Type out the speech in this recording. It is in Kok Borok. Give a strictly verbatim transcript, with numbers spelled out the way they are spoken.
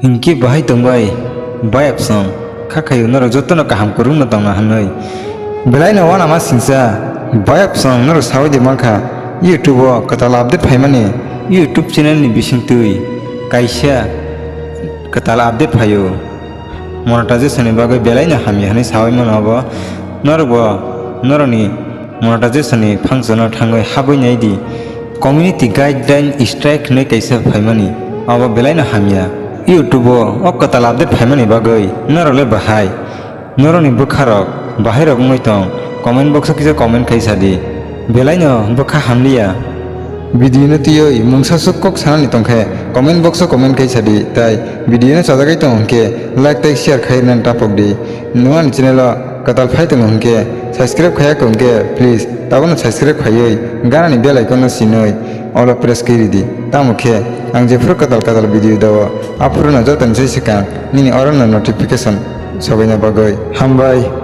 Hinkhe bahai tongbai, bayapsong, kha khaio norok jotono kaham kwrwngno tongna hwnwi. Belaino uanama singcha, bayapsong norok saui di mankha, YouTube-o kwtal update phaimani, YouTube channel-ni bisingtwi kaisa kwtal update phaio. Monetization-ni bagwi belaino hamya hwnwi saui mano obo. Norokbo norokni monetization-ni function-o thangwi habwi nai di. Community guideline strike hwnwi kaisa phaimani, abo belaino hamya. YouTube-o o kwtal update phaimani bagwi norok le bahai? Norokni bwkharok bahairok wngwi tong, comment box-o kisa comment khai sa di. Belaino bwkha hamliya. Video-no twiwi mungsa swk kok sanani tongkhe comment box-o comment khai sa di, tai video-no chajagwi tong hwnkhe like tai share khai rwna tapok di. Nwng ani channel-o kwtal phai tongo hwnkhe, subscribe khaiya kho hwnkhe, please, tabukno subscribe khaiwi ganani bell icon-no sinwi all-o press khe ridi. Tamo khe ang jephuru kwtal kwtal video dao, aphuru no jotoni sai swkang nini oro no notification sobaina bagwi. Hambai.